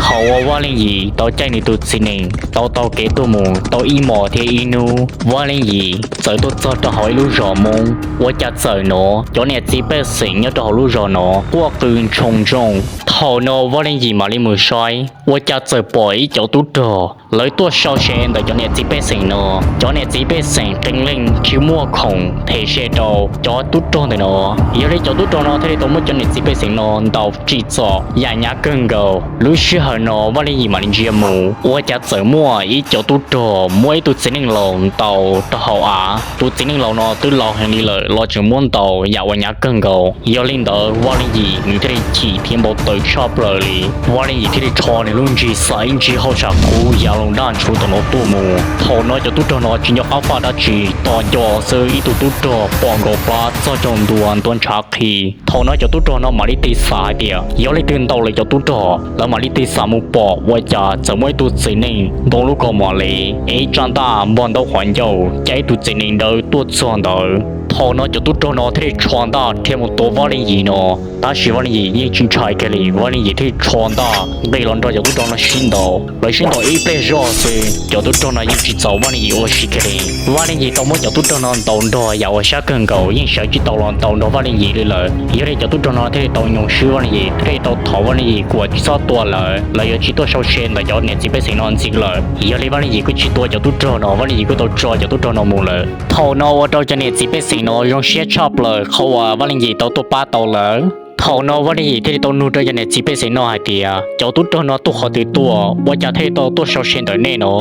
Thaum uas Vaj Leej Yim tau caij nws tus txiv nees tau taug kev tuaj mus tau ib hmos thiab ib hnub, Vaj Leej Yim txawm tuaj txog rau hauv ib lub zos Hmoob. Ua cas txawm hnov cov niam txiv pej xeem nyob rau hauv lub zos no quaj qw ntshoo ntsooj. Thaum no Vaj Leej Yim mam li mus saib, ua cas txawm pom ib cov tub rog lawv tuaj sau se ntawm cov niam txiv pej xeem no. Cov niam txiv pej xeem qee leej tsis muaj khoom them se rau cov tub rog ntawm no. Yog li cov tub rog no thiaj li tau muab cov niam txiv pej xeem no ntaus tsim txom yam hnyav kawg nkaus. Lub sij hawm no Vaj Leej Yim mam li ntsia mus, ua cas txawm muaj ib cov tub rog muab ib tug txiv neej laus ntaus rau hauv av. Tus txiv neej laus no twb laus heev li lawm los tseem muab ntaus yam uas hnyav kawg nkaus. Yog li ntawd Vaj Leej Yim nws thiaj li chim thiab npau taws tshaj plaws li. Vaj Leej Yim thiaj li rho nws lub ntsis xav ib ntsis hauj sam kub yav loo daj ntshuv tom no tuaj mus. Thaum no cov tub rog no tsis nco qab faj dab tsi, tos nco xwb ib tug tub rog pom nkaus plab txog rau ntua ntua ntshav qhi. Thaum no cov tub rog no mam li tig xav hais tias yog leej twg ntaus lawv cov tub rog, lawv mam li tig xav mus pom ua cas txawm muaj ib tug txiv neej ntoo lub kaus mom li, ib tsab ntaj npog ntaub qhov ncauj, caij ib tug txiv nees dawb tuaj txog ntawd. Thaum no cov tub rog no thiaj li rho ntaj dhia mus tua Vaj Leej Yim no, tab sis Vaj Leej Yim yeej tsis ntshai kiag li. Vaj Leej Yim thiaj li rho ntaj nqis los nrog cov tub rog no sib ntaus. Lawv sib ntaus ib pliag zoj xwb, cov tub rog no yeej tsis txaus Vaj Leej Yim ua si kiag li. Vaj Leej Yim tau muab cov tub rog no ntaus nrog yam uas sab kawg nkaus, yeej sawv tsis tau los ntaus nrog Vaj Leej Yim li lawm. Yog li cov tub rog no thiaj li tau nyoo swb Vaj Leej Yim, thiaj li tau thov Vaj Leej Yim kom tsis txhob tua lawv, lawv yuav tsis tuaj sau se ntawm cov niam txiv pej xeem no ntxiv lawm. Yog li Vaj Leej Yim kuj tsis tua cov tub rog no, Vaj Leej Yim kuj tau tso cov tub rog no mus lawm. Thaum no ua rau cov niam txiv pej xeem no zoo siab tshaj plaws qhov uas Vaj Leej Yim tau tuaj pab tau lawv. Thaum no Vaj Leej Yim thiaj li tau nug rau cov niam txiv pej xeem no hais tias cov tub rog no tuaj qhov twg tuaj, ua cas thiaj li tau tuaj sau se ntawm nej no?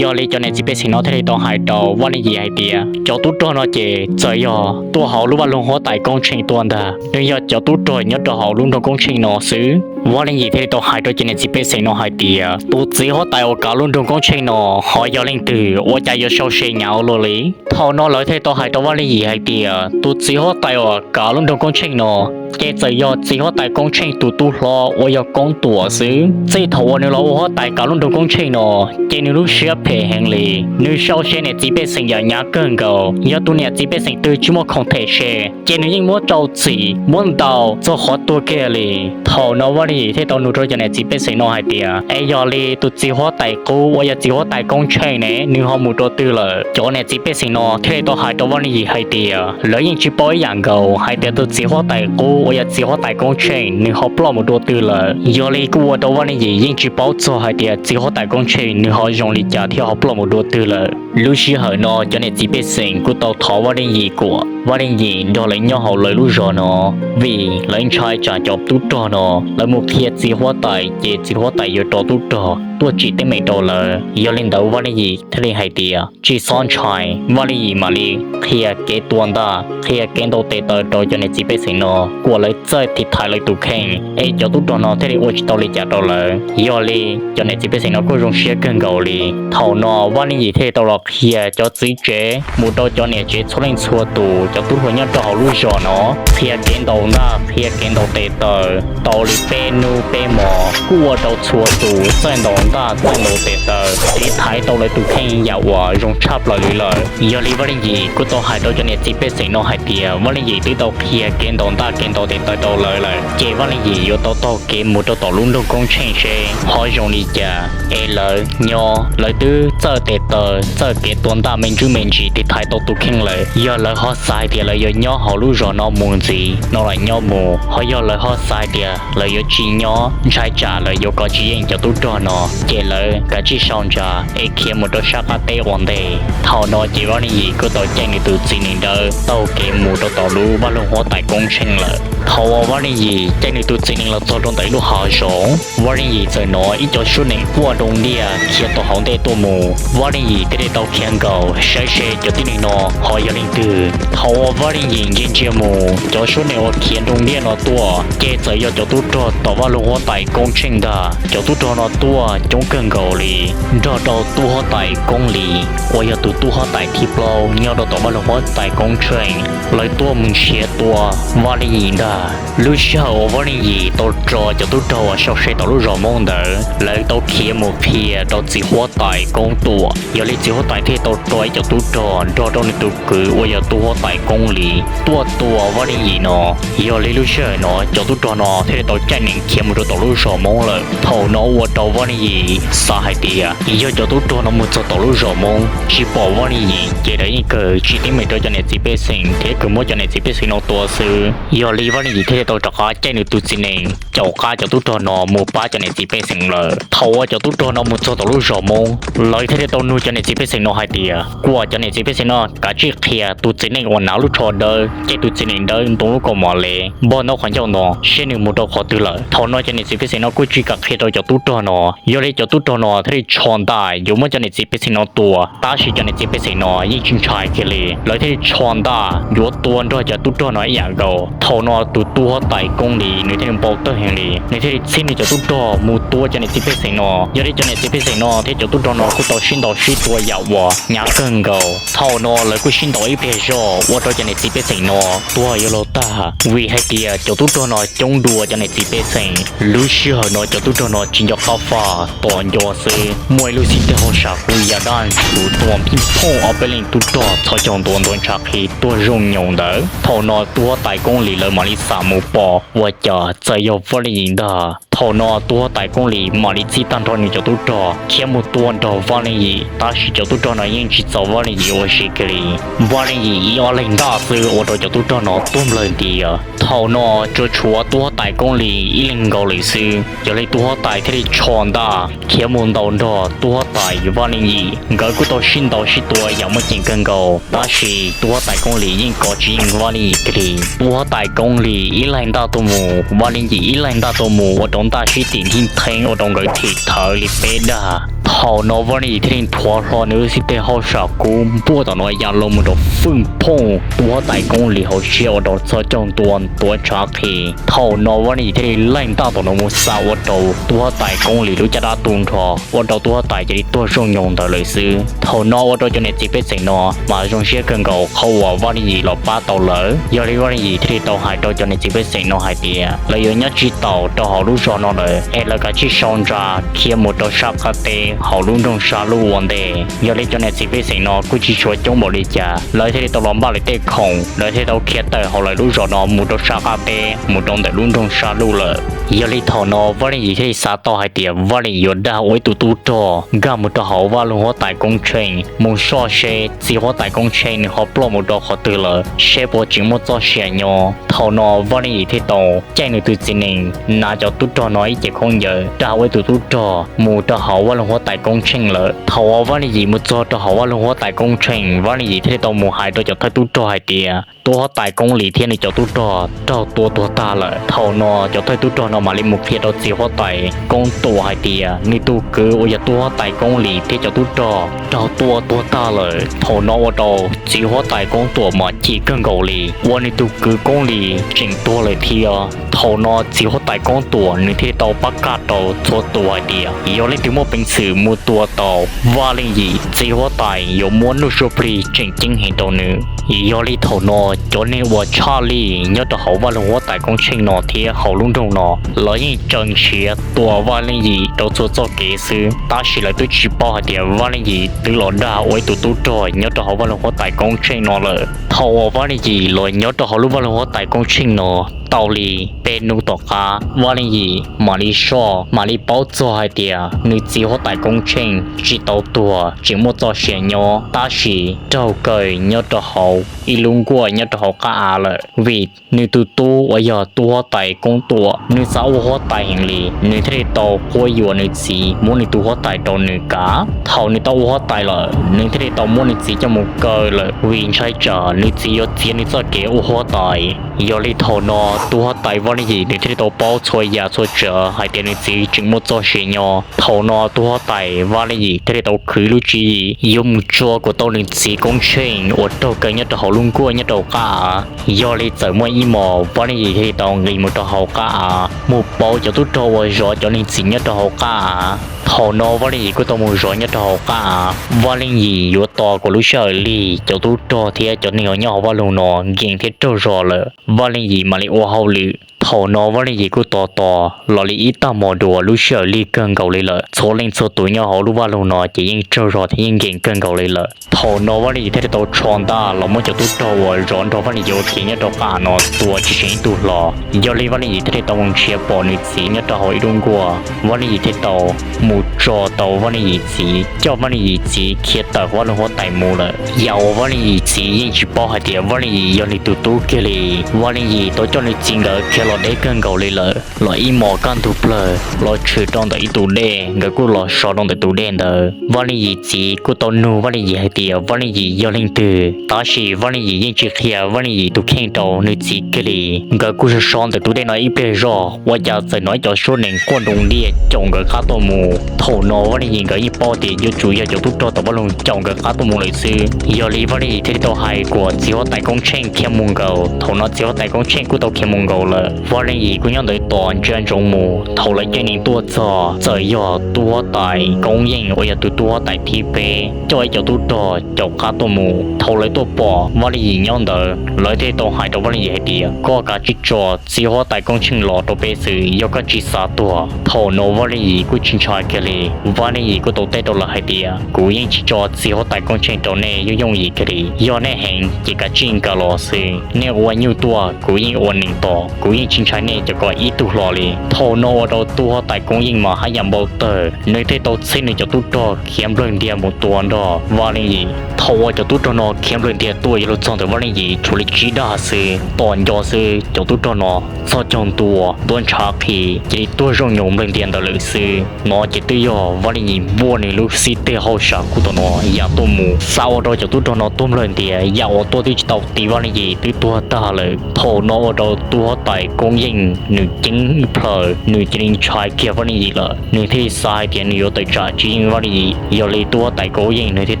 Yog li cov niam txiv pej xeem no thiaj li tau hais rau Vaj Leej Yim hais tias cov tub rog no ces txawm yog tuaj hauv lub vaj loog huab tais Koob Tsheej tuaj ntag, nws yog cov tub rog nyob rau hauv lub nroog Koob Tsheej no xwb. Vaj Leej Yim thiaj li tau hais rau cov niam txiv pej xeem no hais tias tus txiv huab tais uas kav lub nroog Koob Tsheej no ho yog leej twg, ua cas yuav sau se hnyav ua luaj li? Thaum no lawv thiaj li tau hais rau Vaj Leej Yim hais tias tus txiv huab tais uas kav lub nroog Koob Tsheej no ces txawm yog txiv huab tais Koob Tsheej tus tub hlob uas yog Koob Tuam xwb. Txij thaum uas nws los ua huab tais kav lub nroog Koob Tsheej no ces nws lub siab phem heev li, nws sau se niam txiv pej xeem yam hnyav kawg nkaus. Yog tus niam txiv pej xeem twg tsis muaj khoom them se ces nws yeej muab rau txim muab ntaus txog qhov tuag kiag li. Thaum no Vaj Leej Yim thiaj tau nug rau cov niam txiv pej xeem no hais tias es yog li tus txiv huab tais qub uas yog txiv huab tais Koob Tsheej ne, nws ho mus rau twg lawm? Cov niam txiv pej xeem no thiaj li tau hais rau Vaj Leej Yim hais tias lawv yeej tsis paub ib yam nkaus hais tias tus txiv huab tais qub uas yog txiv huab tais Koob Tsheej nws ho ploj mus dua twg lawm. Yog li kuj ua rau Vaj Leej Yim yeej tsis paub txog hais tias txiv huab tais Koob Tsheej nws ho zoo li cas thiaj ho ploj mus dua twg lawm. Lub sij hawm no cov niam txiv pej xeem kuj tau thov Vaj Leej Yim kom Vaj Leej Yim nrog lawv nyob hauv lawv lub zos no, vim lawv ntshai tsam cov tub rog no lawv mus qhia txiv huab tais ces txiv huab tais yuav rau tub rog tuaj tsim teeb meem rau lawv. Yog li ntawd Vaj Leej Yim thiaj li hais tias tsis txhob ntshai, Vaj Leej Yim mam li qhia kev tua ntaj qhia kev ntaus tes taw rau cov niam txiv pej xeem no kom lawv txawj tiv thaiv lawv tus kheej es cov tub rog no thiaj li ua tsis tau li cas rau lawv. Yog li cov niam txiv pej xeem no kuj zoo siab kawg nkaus li. Thaum no Vaj Leej Yim thiaj li tau los qhia cov txiv tsev mus rau cov niam tsev txhua leej txhua tus, cov tub hluas nyob rau hauv lub zos no, qhia kev ntaus ntaj qhia kev ntaus tes taw tau li peb hnub peb hmo, kuj ua rau txhua tus txawj ntaus ntaj txawj ntaus tes taw, tiv thaiv tau lawv tus kheej yam uas zoo tshaj plaws li lawm. Yog li Vaj Leej Yim kuj tau hais rau cov niam txiv pej xeem no hais tias Vaj Leej Yim twb tau qhia kev ntaus ntaj kev ntaus tes taw rau lawv lawm, ces Vaj Leej Yim yuav tau taug kev mus rau tom lub nroog Koob Tsheej seb ho zoo li cas es lawv nyob lawv twb txawj tes taw txawj kev tua ntaj me ntsuj me ntsis tiv thaiv tau tus kheej lawm. Yog lawv ho xav hais tias lawv yuav nyob hauv lub zos no mus ntxiv no los nyob mus, ho yog lawv ho xav hais tias lawv yuav tsis nyob ntshai tsam lawv yuav kov tsis yeej cov tub rog no, ces lawv kav tsij sau ntsa es khiav mus rau sab qab teb ua ntej. Thaum no ces Vaj Leej Yim kuj tau caij nws tus txiv nees dawb taug kev mus rau tom lub vaj loog huab tais Koob Tsheej lawm. Thaum uas Vaj Leej Yim caij nws tus txiv nees los txog rau ntawm ib lub hav zoov, Vaj Leej Yim txawm hnov ib co suab nees quaj nroo ntiaj khiav tau hauv ntej tuaj mus. Vaj Leej Yim thiaj li tau khiav nkaus saib seb cov tib neeg no ho yog leej twg. Thaum uas Vaj Leej Yim ntsia ntsia mus, cov suab nees uas khiav nroo ntiaj no tuaj ces txawm yog cov tub rog tom vaj loog huab tais Koob Tsheej ntag. Cov tub rog no tuaj coob kawg nkaus li, nrog rau tub huab tais Koob Lis uas yog tus tub huab tais thib plaub nyob rau tom Vaj Loog Huab Tais Koob Tsheej, lawv tuaj mus nrhiav tua Vaj Leej Yim ntag. Lub sij hawm uas Vaj Leej Yim tau tso cov tub rog uas sau se tom lub zos Hmoob ntawd, lawv tau khiav mus qhia rau txiv huab tais Koob Tuam. Yog li txiv huab tais thiaj tau tso ib cov tub rog nrog rau nws tus kwv uas yog tub huab tais Koob Lis tuaj tua Vaj Leej Yim no. Yog li lub sij hawm no cov tub rog no thiaj li tau caij nees khiav mus rau tom lub zos Hmoob lawm. Thaum no ua rau Vaj Leej Yim xav hais tias yog cov tub rog no mus txog tom lub zos Hmoob tsis pom Vaj Leej Yim ces lawv yeej kawg tsis teeb meem rau cov niam txiv pej xeem thiab kawg muab cov niam txiv pej xeem no tua xwb. Yog li Vaj Leej Yim thiaj li tau rov qab caij nws tus txiv nees caum qab cov tub rog no mus pab cov niam txiv pej xeem lawm. Thaum uas cov tub rog no mus txog tom lub zos Hmoob, lawv thiaj li tau nug cov niam txiv pej xeem no hais tias, kuas cov niam txiv pej xeem no kav tsij qhia tus txiv neej uas hnav lub tsho dawb, caij tus txiv nees dawb ntoo lub kaus mom le npog ntaub qhov ncauj no seb nws mus rau qhov twg lawm. Thaum no cov niam txiv pej xeem no kuj tsis kam qhia rau cov tub rog no. Yog li cov tub rog no thiaj li tsho ntaj yuav muab cov niam txiv pej xeem no tua, tab sis cov niam txiv pej xeem no yeej tsis ntshai kiag li, lawv thiaj li tsho ntaj yuav tua nrog cov tub rog no ib yam nkaus. Thaum no tus tub huab tais Koob Lis nws thiaj li npau taws heev li, nws thiaj li txhib nws cov tub rog mus tua cov niam txiv pej xeem no. Yog li cov niam txiv pej xeem no thiab cov tub rog no kuj tau sib ntaus sib tua yam uas hnyav kawg nkaus. Thaum no lawv kuj sib ntaus ib pliag zog ua rau cov niam txiv pej xeem no tuag yuav luag tag, vim hais tias cov tub rog no coob dua cov niam txiv pej xeem. Lub sij hawm no cov tub rog no tsis nco qab faj, tom nco xwb muaj ib lub xib teg hauj sam kub ya daj ntshuv tua phij phooj ob peb leej tub rog txhos caug ntua ntuav ntshav qhi tuag zooj nyoos ntawd. Thaum no tub huab tais Koob Lis lawv mam li xam mus pom ua cas txawm yog Vaj Leej Yim ntag. Thaum no tub huab tais Koob Lis mam li txib tag nrho nws cov tub rog khiav mus tua nrog Vaj Leej Yim, tab sis cov tub rog no yeej tsis txaus Vaj Leej Yim ua si kiag li. Vaj Leej Yim ib ob leeg ntaj xwb ua rau cov tub rog no tuag nplawg ntias. Thaum no tsuas tshuav tub huab tais Koob Lis ib leeg nkaus lawm xwb. Yog li tub huab tais thiaj li tsho ntaj khiav mus ntaus nrog tub huab tais Vaj Leej Yim. Nkawd kuj tau sib ntaus sib tua yam muaj ceem kawg nkaus, tab sis tub huab tais Koob Lis yeej kov tsis yeej Vaj Leej Yim kiag li. Tub huab tais Koob Lis ib leeg ntaj tuaj mus, Vaj Leej Yim ib leeg ntaj tuaj mus ua rau ntaj sib tim nthib theeb ua rau nkawd thim thawv li peb dag. Thaum no Vaj Leej Yim thiaj li nthuav hlo nws lub xib teg hauj sam kub npuaj tom no ya loo mus rau fwj phooj tub huab tais Koob Lis hauv siab ua rau txhos caug ntua ntuav ntshav qhi. Thaum no Vaj Leej Yim thiaj li leej ntaj tom no mus xa ua rau tub huab tais Koob Lis lub caj dab tu nrho, ua rau tub huab tais cia li tuag zooj nyoos ntawd lawm xwb. Thaum no ua rau cov niam txiv pej xeem no mas zoo siab kawg nkaus qhov uas Vaj Leej Yim los pab tau lawv. Yog li Vaj Leej Yim thiaj li tau hais rau cov niam txiv pej xeem no hais tias lawv yuav nyob tsis taus rau hauv lub zos no lawm, es lawv kav tsij sau ntsa khiav mus rau sab qab teb hauv lub nroog Sab Luj ua ntej. Yog li cov niam txiv pej xeem no kuj tsis tshuav coob npaum li cas, lawv thiaj li tau los npaj lawv tej khoom, lawv thiaj tau khiav tawm hauv lawv lub zos no mus rau sab qab teb mus rau ntawm lub nroog Sab Luj lawm. Yog li thaum no Vaj Leej Yim thiaj li xav tau hais tias Vaj Leej Yim yuav dag ua ib tug tub rog nkag mus rau hauv Vaj Loog Huab Tais Koob Tsheej mus soj seb txiv huab tais Koob Tsheej nws ho ploj mus rau qhov twg lawm, seb puas tseem muaj txoj sia nyob. Thaum no Vaj Leej Yim thiaj tau caij nws tus txiv nees hnav cov tub rog no ib ce khaub ncaws dag ua ib tug tub rog mus rau hauv Vaj Loog Huab Tais Koob Tsheej lawm. Thaum uas Vaj Leej Yim mus txog rau hauv Vaj Loog Huab Tais Koob Tsheej, Vaj Leej Yim thiaj li tau mus hais rau cov thawj tub rog hais tias tub huab tais Koob Lis thiab nws cov tub rog raug tua tuag tag lawm. Thaum no cov thawj tub rog no mam li mus qhia rau txiv huab tais Koob Tuam hais tias nws tus kwv uas yog tub huab tais Koob Lis thiab cov tub rog raug tua tuag tag lawm. Thaum no ua rau txiv huab tais Koob Tuam mas chim kawg nkaus li, uas nws tus kwv Koob Lis tseem tuag lawm thiab. Thaum no txiv huab tais Koob Tuam nws thiaj li tau pab kaj rau txhua tus hais tias yog leej twg muaj peev xwm mus tua tau Vaj Leej Yim, txiv huab tais yuav muab nuj suab plig tseem ceeb heev rau nws. Yog li thaum no cov neeg uas tshaj lij nyob rau hauv Vaj Loog Huab Tais Koob Tsheej no thiab hauv lub nroog no, lawv yeej tsaws nrhiav tua Vaj Leej Yim rau txhua txoj kev xwb, tab sis lawv twb tsis paub hais tias Vaj Leej Yim twb los dag ua ib tug tub rog nyob rau hauv Vaj Loog Huab Tais Koob Tsheej no lawm. Thaum uas Vaj Leej Yim los nyob rau hauv lub Vaj Loog Huab Tais Koob Tsheej no tau li peb hnub tom qab, Vaj Leej Yim mam li soj mam li paub txog hais tias nws txiv huab tais Koob Tsheej tsis tau tuag, tseem muaj txoj sia nyob, tab sis raug kaw nyob rau hauv ib lub nkuaj nyob rau hauv qab av lawm, vim nws tus tub uas yog tub huab tais Koob Tuam nws xav ua huab tais heev li, nws thiaj li tau quab yuam nws txiv muab nws tus huab tais rau nws kav. Thaum nws tau ua huab tais lawm, nws thiaj li tau muab nws txiv coj mus kaw lawm, vim ntshai tsam nws txiv yuav txiav nws txoj kev ua huab tais. Yog li thaum no tub huab tais Vaj Leej Yim nws thiaj li tau paub txhua yam txhua tsav hais tias nws txiv tseem muaj txoj sia nyob. Thaum no tub huab tais Vaj Leej Yim thiaj li tau khwv lub tswv yim yuav mus tso kom tau nws txiv Koob Tsheej uas raug kaw nyob rau hauv lub nkuaj nyob rau qab av. Yog li txawm muaj ib hmos Vaj Leej Yim thiaj li tau nqis mus rau hauv qab av mus pauv cov tub rog uas zov cov neeg txim nyob rau hauv qab av. Thaum no Vaj Leej Yim kuj tau mus zov nyob rau hauv qab av. Vaj Leej Yim yuav tos kom lub sij hawm lig cov tub rog thiab cov neeg uas nyob hauv vaj loog no nkees thiab tsaug zog lawm, Vaj Leej Yim mam li ua hauj lwm. Thaum no Vaj Leej Yim kuj tos tos los li ib tag hmo dua, lub sij hawm lig kawg nkaus li lawm. Txhua leej txhua tus nyob hauv lub vaj loog no ces yeej tsaug zog thiab yeej nkees kawg nkaus li lawm. Thaum no Vaj Leej Yim thiaj li tau tsho ntaj los muab cov tub rog uas zov nrog Vaj Leej Yim ua ke nyob rau qab av no tua tsis seem ib tug hlo. Yog li Vaj Leej Yim thiaj li tau mus nrhiav pom nws txiv nyob rau hauv ib lub nkuaj. Vaj Leej Yim thiaj tau mus tso tau Vaj Leej Yim txiv, coj Vaj Leej Yim txiv khiav tawm vaj loog huab tais mus lawm. Yam uas Vaj Leej Yim txiv yeej tsis paub hais tias Vaj Leej Yim yog nws tus tub kiag li. Vaj Leej Yim tau coj nws txiv nkawd khiav los deb kawg nkaus li lawm, los ib hmos kaj ntug plawg los tshwm rau ntawm ib tus dej, nkawd kuj los so rau ntawm tus dej ntawd. Vaj Leej Yim txiv kuj tau nug Vaj Leej Yim hais tias Vaj Leej Yim yog leej twg, tab sis Vaj Leej Yim yeej tsis qhia Vaj Leej Yim tus kheej rau nws txiv kiag li. Nkawd kuj so so ntawm tus dej no ib pliag zog, ua cas txawm hnov ib cov suab nees quaj nroo diaj caum nkawd qab tuaj mus. Thaum no Vaj Leej Yim nkawd yeej paub tias yuav tsum yog cov tub rog tom vaj loog caum nkawd qab tuaj mus lawm xwb. Yog li Vaj Leej Yim thiaj li tau hais kom txiv huab tais Koob Tsheej khiav mus nkaus. Thaum no txiv huab tais Koob Tsheej kuj tau khiav mus nkaus lawm. Vaj Leej Yim kuj nyob ntawd tos ntsia ntsoov mus. Thaum lawv caij nees tuaj txog, txawm yog tub huab tais Koob Yeej uas yog tus tub huab tais thib peb coj ib co tub rog caum qab tuaj mus. Thaum lawv tuaj pom Vaj Leej Yim nyob ntawd, lawv thiaj tau hais rau Vaj Leej Yim hais tias, koj kav tsij tso txiv huab tais Koob Tsheej los rau peb xwb, yog koj tsis xav tuag. Thaum no Vaj Leej Yim kuj tsis ntshai kiag li. Vaj Leej Yim kuj tau teb rau lawv hais tias, kuv yeej tsis tso txiv huab tais Koob Tsheej rau nej yooj yooj yim kiag li. Yog nej heev ces kav tsij nkag los xwb. Nej ua nyuj tuaj kuv yeej ua nees tos, kuv yeej tsis ntshai nej cov ko ib tug hlo li. Thaum no ua rau tub huab tais Koob Yeej mas haj yam npau taws, nws thiaj tau txhib nws cov tub rog khiav nplawg ntiag mus tua nrog Vaj Leej Yim. Thaum uas cov tub rog no khiav nplawg ntiag tuaj yuav luag txog ntawm Vaj Leej Yim tshuav li tsib dag xwb, tom nco xwb cov tub rog no txog caug ntua tuaj ntshav qhi cia li tuag zooj nyoos nplawg ntiag ntawd lawm xwb. No ces twb yog Vaj Leej Yim npuaj nws lub xib teg hauj sam kuj tom no ya tuaj mus xa ua rau cov tub rog no tuag nplawg ntiag, yam uas tuaj twb tsis tau ti Vaj Leej Yim twb tuag tag lawm. Thaum no ua rau tub huab tais Koob Yeej nws ceeb ib plhaw, nws cia li ntshai kiag Vaj Leej Yim lawm, nws thiaj li xav hais tias nws yuav tawm tsam tsis yeej Vaj Leej Yim. Yog li tub huab tais Koob Yeej nws thiaj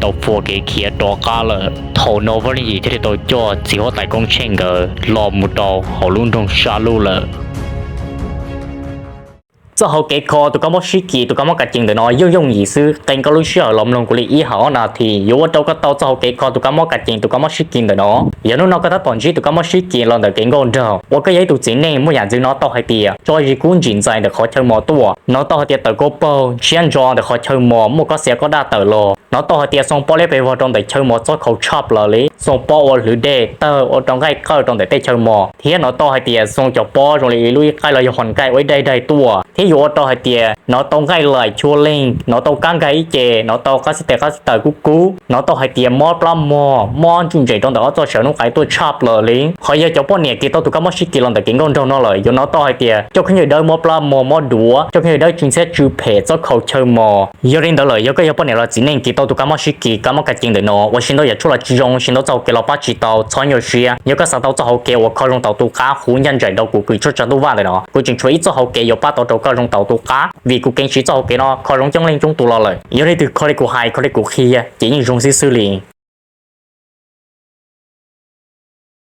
tau phua kev khiav rov qab lawm. Thaum no Vaj Leej Yim thiaj li tau coj txiv huab tais Koob Tsheej nkawd los mus rau hauv lub nroog Sab Luj lawm. Txoj hauv kev kho tus kab mob sib kis tus kab mob kav cees ntawm no yooj yooj yim xwb, qee koj lub sij hawm los mloog kuv li ib hawm ob nas this yuav ua rau koj tau txoj hauv kev kho tus kab mob kav cees tus kab mob sib kis ntawm no. Yog hnub no koj tab tom ntsib tus kab mob sib kis los ntawm kev nkauj nraug uas koj yog ib tug txiv neej muaj yam ntxwv hnov tau hais tias tso zis kub ntsim ntxais ntawm qhov chaw mos tuaj, hnov tau hais tias tawm kua paug ntshiab ntso ntawm qhov chaw mos muaj koj xiav koj daj tawm los, hnov tau hais tias xoo pob liab pes vog rau ntawm chaw mos txob khaus tshaj plaws li, xoo pob ua hlwv dej tawg ua rau nqaij qawj rau ntawm tej chaw mos, thiab hnov tau hais tias xoo cov pob zoo li lub ib qaij los yog hos nkaij ua ib daig daig tuaj, thiab yuav ua rau hais tias hnov tau nqaij laim chua leeg, hnov tau kab nkag ib ce, hnov tau qab xib tes qab xib taws kub kub, hnov tau hais tias mob plab mog, mob ntsuj ntsem rau ntawm ob txoj saw hnub qais tuaj tshaj plaws li. Qhov yog cov poj niam kis tau tus kab mob sib kis los ntawm kev nkauj nraug no lawm yuav hnov tau hais tias coj khaub ncaws dawb mob plab mog, mob duav, coj khaub ncaws dawb tsis ntxhiab tsw phem txob khaus chaw mos. Yog li ntawd lawm yog koj yog poj niam los txiv neej kis tau tus kab mob sib kis kab mob kav cees ntawm no uas siv ntau yam tshuaj los tsis zoo, siv ntau txoj hauv kev los pab tsis tau, txhob nyuaj siab. Yog koj xav tau txoj hauv kev uas kho zoo tau tus qab huv ncaj nraim rau kuv kws tshuaj tsa ntuj vaj ntawm no, kuv tseem tshuav ib txoj hauv kev yuav pab tau rau koj zoo tau tus qab, vim kuv keev siv txoj hauv kev no kho zoo coob leej coob tus los lawm. Yog leej twg kho li kuv hais kho li kuv qhia ces yeej zoo xib xwb li.